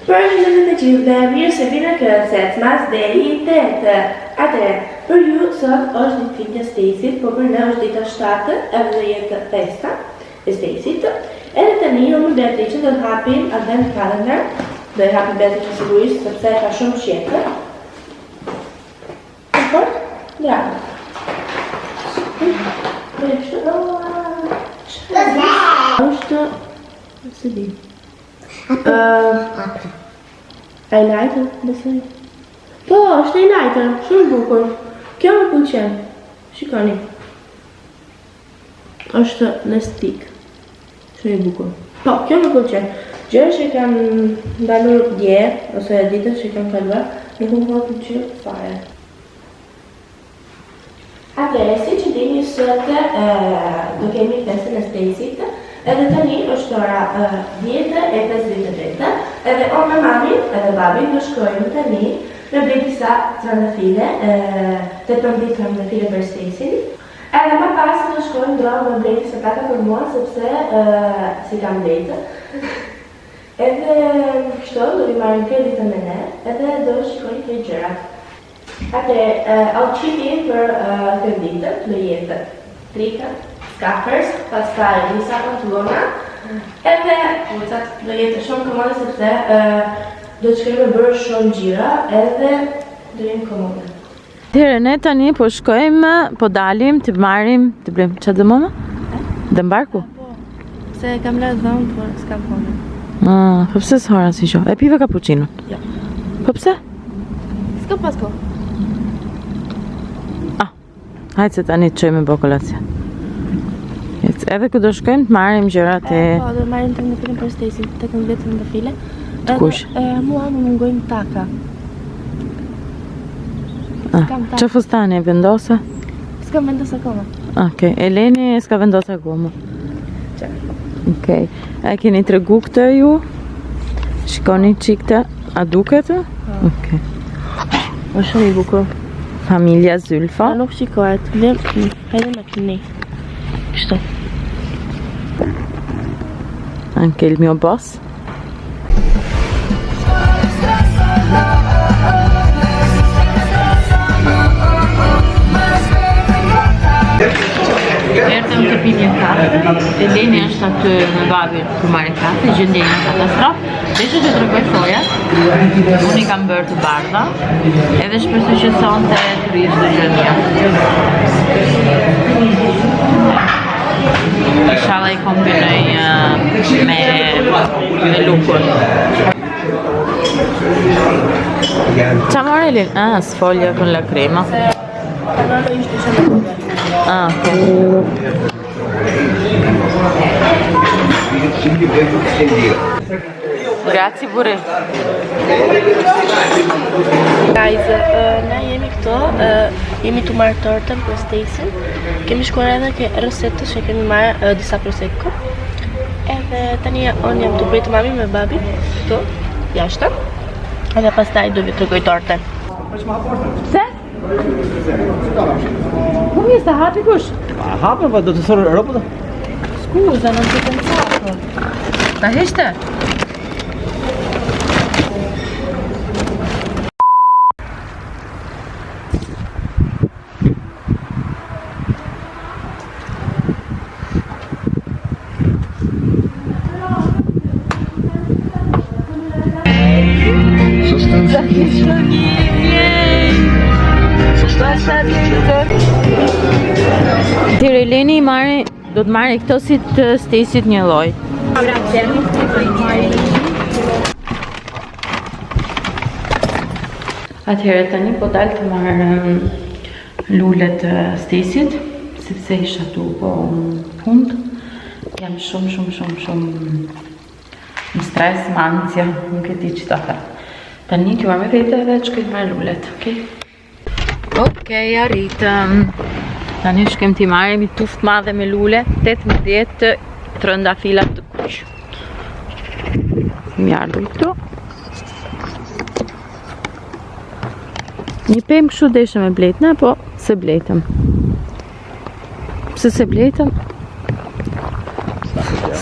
Përshëndetje të gjithëve, mirë se vini në këtë Setzmas Day 8. Atëherë, për ju sot është ditëlindja e Stacy-t, po për ne është dita 7, edhe do jetë festa e Stacy-t. Edhe tani unë me Beatrice do të hapim advent calendar, do e hapim Beatrice sigurisht sepse e ka shumë qejf. Dakor? Bravo. Bëj kështu. Është s'e di. Uh, highlighter, besoj. Po, është highlighter, shumë bukur. Kjo më pëlqen. Shikoni. Është në stick. Shumë i bukur. Po, kjo më pëlqen. Gjëra që kanë ndalur dje ose ditët që kanë kaluar, nuk më ka pëlqyer fare. Atëherë, siç e dini sot e, do kemi festën e Stacy-t, edhe tani është ora e, 10 e 58, edhe unë me mamin edhe babin do shkojmë tani me blej disa trëndafile, e, 18 trëndafile për Stacy-n. Edhe më pas do shkojmë do me blej disa taka për mua sepse e, s'i kam blejtë. Edhe kështu do t'i marrim këtë ditën me ne, edhe do shikojmë këtë gjërat. Atëherë, outfiti për këtë ditë do jetë trika, scarfers, pastaj disa pantallona, edhe këpucat do jetë shumë komode sepse do të shkojmë me bërë shumë xhiro edhe do jenë komode. Atëherë ne tani po shkojmë, po dalim të marrim, të blejmë çfarë do mama? Dhëmbarku? Po. Se kam lënë dhëmbë, por s'kam punë. Ah, po pse s'hora si gjë? E pive kapuçinon? Jo. Po pse? S'kam pas kohë. Ah, hajde se tani të çojmë me bë kolacion. Ec, Edhe ku do shkojmë të marrim gjërat e... Po, do marrim trëndafile për Stacy, 18 trëndafile. Edhe, Kush? E, mua më mungojnë taka. Ah, S'kam taka. Që fustani e vendose? S'kam vendos akoma. Okej, Eleni s'ka vendos akoma. Që? Okej, a e keni tregu këtë ju? Shikoni çik këtë, a duket? Okej. Është shumë i bukur. Familja Zylfa. A nuk shikohet. Vem, hajde me këni. Kështu. Anche il mio boss. Erdhëm të pimë një kafe, Eleni është aty me babin të marrë kafe, gjendja një katastrofë. Desha të tregoj fojat, unë i kam bërë të bardha, edhe shpresoj që sonte të rrijë çdo gjë mirë. Inshallah i kombinoj uh, me, me look-un. Qa more Elin? Ah, sfoglia con la crema. Panano ishte shumë e bukur. Ah, ok. Grazie pure. Guys, uh, na jemi këto, uh, jemi të marrë tortën për Stacy. Kemi shkuar edhe ke Rosetto që kemi marrë uh, disa prosecco. Edhe tani unë jam të pritë mami me babi këtu, jashtë. Edhe pastaj do vi tregoj tortën. Pse? Ku mi sta hapi kush? Pa hapën, po do të thorë robot. Scusa, non ci ho pensato. Ta heqte? Tire Eleni i marri, do të marri këto si të Stacy-t një lloj. Atëherë tani po dal të marr um, lulet të Stacy-t, sepse isha tu po punë. Jam shumë shumë shumë shumë në stres, më ansia, nuk e di që ta them. Tani t'ju marr me vete edhe të shkoj të marr lulet, okej? Okej, arritëm. Tani shkojmë t'i marrim një tufë të madhe me lule, 18 trëndafila të kuq. Kemi ardhur këtu. Një pemë kështu deshëm e blejtna, po se blejtëm. Pse se blejtëm?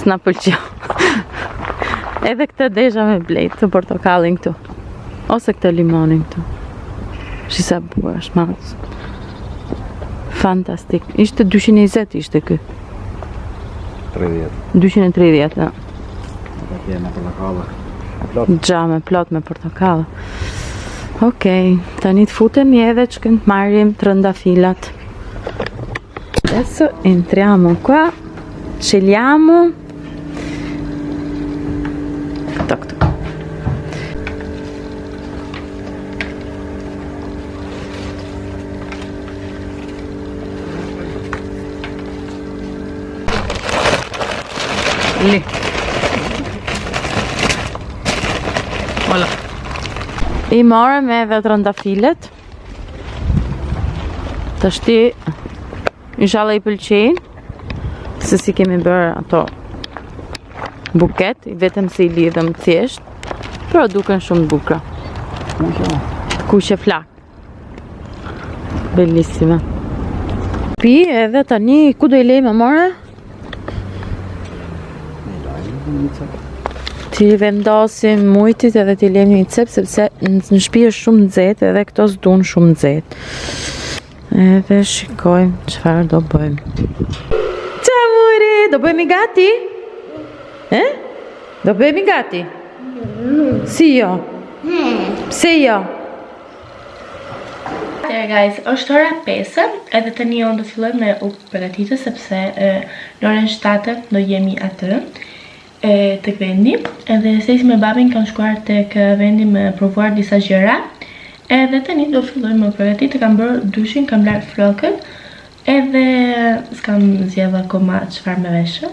S'na pëlqeu. Edhe këtë desha me blejt, të portokallin këtu. Ose këtë limonin këtu. Shi sa bukur është mas. Fantastik. Ishte 220 ishte ky. 30. 230, ja. Ata me portokalla. Plot. Gja me plot me portokalla. Okej, tani të futemi edhe që kënë të marrim trëndafilat. Adesso entriamo qua, scegliamo. Këto këtu. Li. Hola. I morëm edhe trëndafilet. Tashti Inshallah i pëlqejnë Se si kemi bërë ato buket, vetëm se i lidhëm thjesht, pero duken shumë të bukura. Kuqe flak. Bellissima. Pi edhe tani ku do i lejmë more? T'i vendosim mujtit edhe t'i lejmë një cep sepse në shtëpi është shumë nxehtë edhe këto s'dun shumë nxehtë. Edhe shikojmë çfarë do bëjmë. Ça more, do bëhemi gati? E? Do bëhemi gati? Si jo? Pse jo? Atëherë guys, është ora 5 edhe tani unë do filloj me u përgatitë sepse e, në orën 7 do jemi aty e, tek vendi. Edhe Stesi me babin kanë shkuar tek vendi me provuar disa gjëra. Edhe tani do filloj me u përgatitë, kam bërë dushin, kam larë flokët, edhe s'kam zgjedhur akoma çfarë me veshë.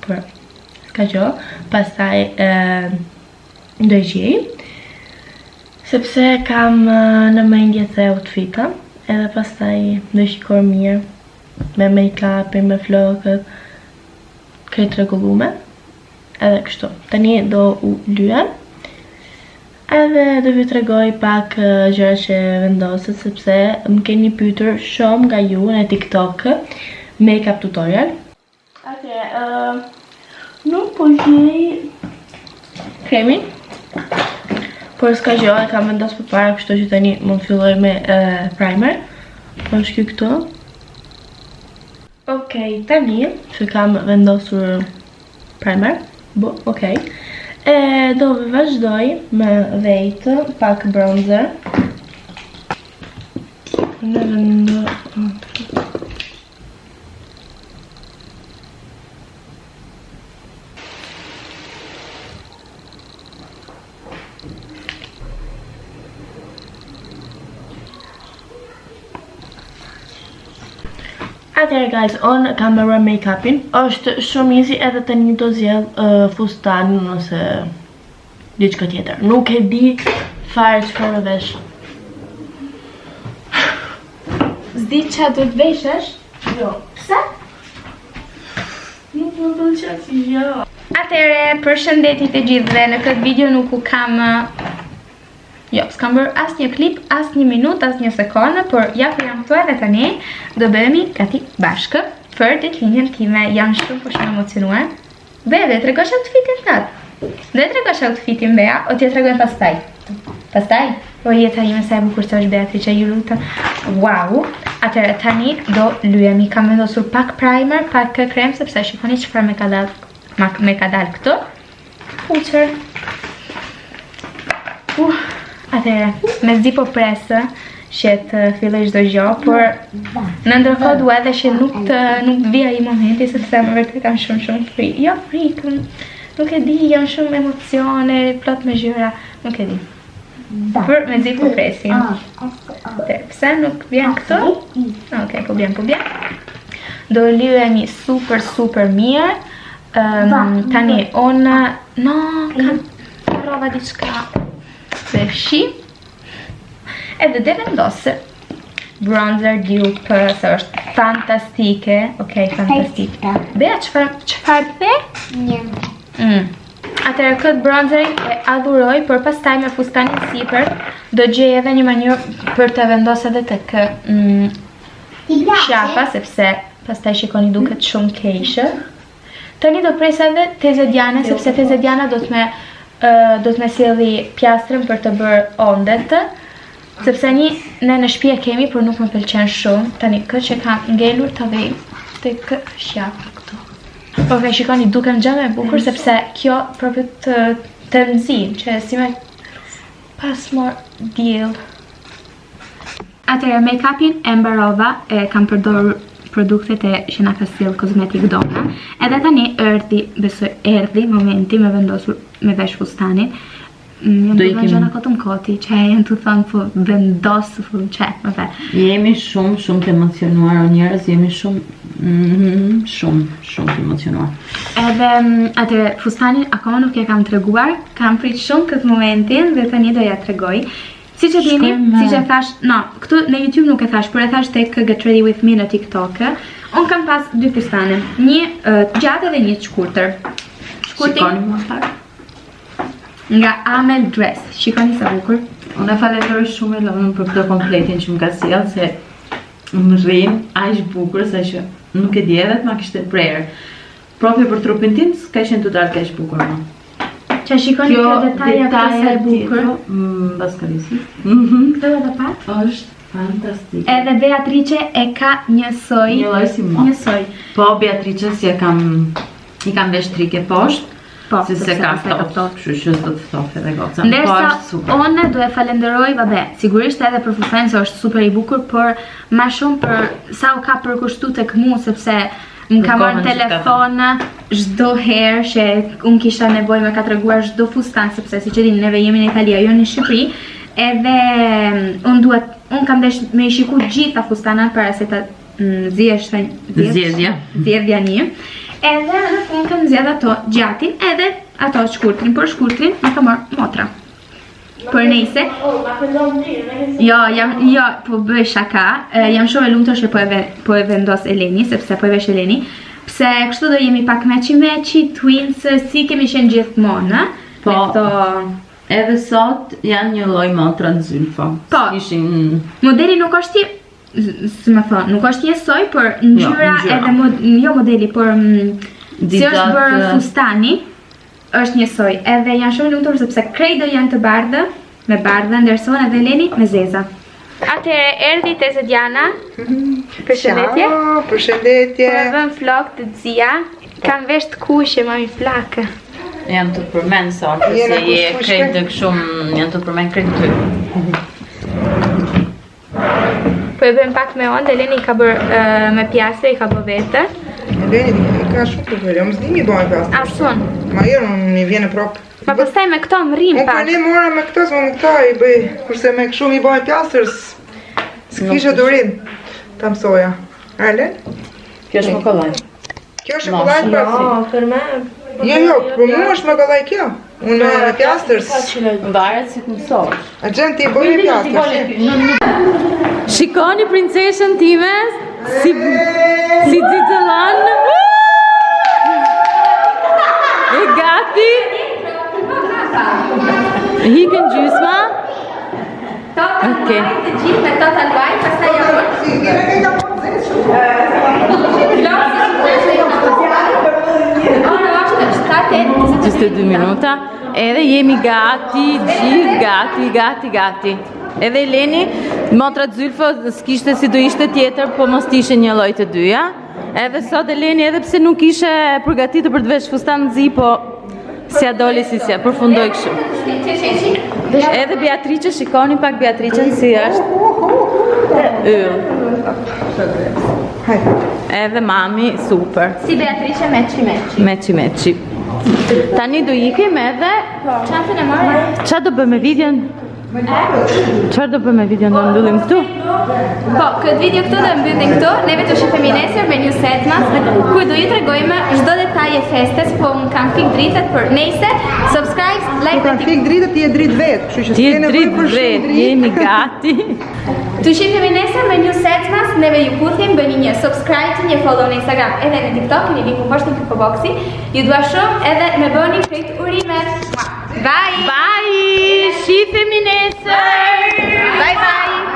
Por s'ka gjë. Pastaj e, do i gjej. Sepse kam në mendje te outfita, edhe pastaj do i shikoj mirë me make-upin, me flokët, krejt rregullume, edhe kështu. Tani do u lyem, edhe do ju tregoj pak gjëra që vendoset, sepse më keni pyetur shumë nga ju në TikTok make-up tutorial. Atëherë, uh, nuk po gjej kremin, por s'ka gjë, e kam vendos përpara, kështu që tani mund të filloj me uh, primer. Është ky këtu. Okej, tani që kam vendosur primer, bo, okej. E do vazhdoj me vejtë pak bronzer. Në vendo... Atëherë guys, unë kam bërë make-upin. Është shumë easy edhe tani do zgjedh uh, fustanin ose diçka tjetër. Nuk e di fare çfarë me vesh. S'di ça do të veshësh? Jo. Pse? Nuk më pëlqen si gjë. Atëherë, përshëndetje të gjithëve. Në këtë video nuk u kam Jo, s'kam bërë asnjë klip, asnjë minut, asnjë sekondë, por ja ku jam këtu edhe tani, do bëhemi gati bashkë për ditëlindjen time. Jam shumë po shumë emocionuar. Bea, do e tregosh outfitin tënd? Do e tregosh outfitin Bea, o t'ja tregojmë pastaj? Pastaj? O jeta ime sa e bukur që është Beatrice, ju lutem. Wow! Atëherë tani do lyemi. Kam vendosur pak primer, pak krem sepse shikoni çfarë më ka dalë, më ka dalë këtu. Puçër. Uh, atëherë, mezi po pres që të filloj çdo gjë, por në ndërkohë dua edhe që nuk të nuk të vijë ai momenti sepse më vërtet kam shumë shumë frikë. Jo frikë, nuk e di, jam shumë emocione, plot me gjëra, nuk e di. Por mezi po presim. Atëherë, pse nuk vjen këtu? Okej, po vjen, po vjen. Do lyhemi super super mirë. Um, tani unë no, kam harrova diçka. Dhe fshi. Edhe dhe vendosë bronzer dupe se është fantastike. Okej, okay, fantastike. Bea, çfarë çfarë the? Një. Mm. Atëherë këtë bronzerin e adhuroj, por pastaj me fustanin sipër do gjej edhe një mënyrë për të vendosur edhe tek mm, qafa, sepse pastaj shikoni duket shumë keq. Tani do pres edhe teze Diana, sepse teze Diana do të me do të me sjelli pjastrën për të bërë ondet. Sepse një ne në shtëpi e kemi, por nuk më pëlqen shumë. Tani këtë që kam ngelur ta vej tek shqapa këtu. Ok, shikoni, dukem gjë më e bukur sepse kjo proprio të të nxin, që si me pas mor diell. Atëherë make-upin e mbarova, e kam përdorur produktet e që na ka sjell Kozmetik Dona. Edhe tani erdhi, besoj erdhi momenti me vendosur me vesh fustanin. Mm, Do ikim gjëna kotëm koti, që e janë të thënë po vendos po që, më fe. Jemi shumë shumë të emocionuar o njerëz, jemi shumë mm, shumë shumë të emocionuar. Edhe mm, atëherë fustanin akoma nuk e kam treguar, kam prit shumë këtë momentin dhe tani do ja tregoj. Siç e dini, siç e thash, no, këtu në YouTube nuk e thash, por e thash tek Get Ready With Me në TikTok. Unë kam pas dy fustane, një të gjatë dhe një të shkurtër. Shkurtin. Shikoni më pak. Nga Amel Dress. Shikoni sa bukur. Unë e falenderoj shumë Elonën për këtë kompletin që më ka sjellë se më rrin aq bukur sa që nuk e di edhe të ma kishte prerë. Proprio për trupin tim s'ka qenë të dalë kaq bukur më. Që shikoni kjo detaja këtë sa e bukur. Mm, Baskavisi. Mhm. Këtë edhe pak. Është fantastike. Edhe Beatrice e ka njësoj. Njësoj si mua. Njësoj. Po Beatrice si e kam i kam vesh trike poshtë. Po, se se ka ftohtë, kështu që s'do të ftohtë edhe goca. Po, Ndërsa, unë do e falenderoj babe, sigurisht edhe për fustanin se është super i bukur, por ma shumë për sa u ka përkushtu tek mu, sepse Më ka marrë në telefon çdo herë që unë kisha nevojë më ka treguar çdo fustan sepse siç e dini neve jemi në Itali, jo në Shqipëri. Edhe mm, unë dua unë kam desh me i shiku gjitha fustanat para se ta mm, zgjedh zgjedhja. Zgjedhja një. Edhe në fund kam zgjedh ato gjatin edhe ato shkurtrin, por shkurtrin më ka marrë motra. Por nejse Jo, jam, jo, po bëj shaka Jam shumë e lumtur që po e, ve, po e vendos Eleni Sepse po e vesh Eleni Pse kështu do jemi pak matchy matchy Twins, si kemi qenë gjithmonë Po, Me këto... edhe sot janë një lloj motrat Zylfo. Po. Ishin Modeli nuk është i si më thonë, nuk është njësoj, por ngjyra Jo, ngjyra. edhe mod, jo modeli, por mm, si është bërë fustani, Është njësoj, edhe jam shumë e lumtur sepse krejt do janë të bardhë, me bardhë, ndërsa unë edhe Eleni me zeza. Atëherë erdhi teze Diana. Përshëndetje. Ciao, përshëndetje. Po e vën flokë të zia. Kam vesh të kuqe, mami flakë. Jam të përmend sot, se je krejt të shumë, jam të përmend krejt ty. Po e bëjmë pak me ondë, Eleni i ka bërë me pjastre, i ka bërë vetë. Eleni i ka shumë të bërë, unë s'di mi bëjë pjastre. Asun. Ma jo, unë i vjen e propë. Ma pastaj me këto më rrinë pak. Unë për ne mora me këto, se me këto i bëj, kurse me kështu mi bëjë pjastër, s'kisha durim, ta mësoja. A, Elen? Kjo është më kollaj. Kjo është më kollaj për Jo, për me. Jo, jo, për mua është më kollaj kjo. Unë me pjastër. Varet si të mësosh. A xhen ti bëj me pjastër. Shikoni princeshën time si si xixëllon. E gati. Ikën gjysma. Total okay. white, të gjithë me total white, pastaj jam unë. Ora është 7:22 minuta. Edhe jemi gati, gjithë gati, gati, gati. Edhe Eleni, motrat Zylfo, s'kishte si do ishte tjetër, po mos t'ishin një lloj të dyja. Edhe sot Eleni, edhe pse nuk ishe përgatitur për të vesh fustan zi, po S'ia doli si s'ia, përfundoi kështu. Edhe Beatrice, shikoni pak Beatricen si është. Yll. Edhe mami, super. Si Beatrice matchy matchy. Matchy matchy. Tani do ikim edhe... Çantën e marrë? Ça do bëjmë me videon? Çfarë do bëjmë me videon do mbyllim këtu? Po, këtë video këtu do mbyllim këtu. Neve të shihemi nesër me një setmas, ku do ju tregojmë çdo detaj e festës, po më kanë fik dritat për nejse. Subscribe, like Po kanë fik dritat, ti je dritë vetë, kështu që s'ke nevojë për shumë dritë. Jemi gati. Të shihemi nesër me një setmas, neve ju puthim, bëni një subscribe, një follow në Instagram edhe në TikTok, keni linkun poshtë në info boxi. Ju dua shumë edhe me bëni krejt urimet. Bye! Bye! Shifemi nesër! Bye bye!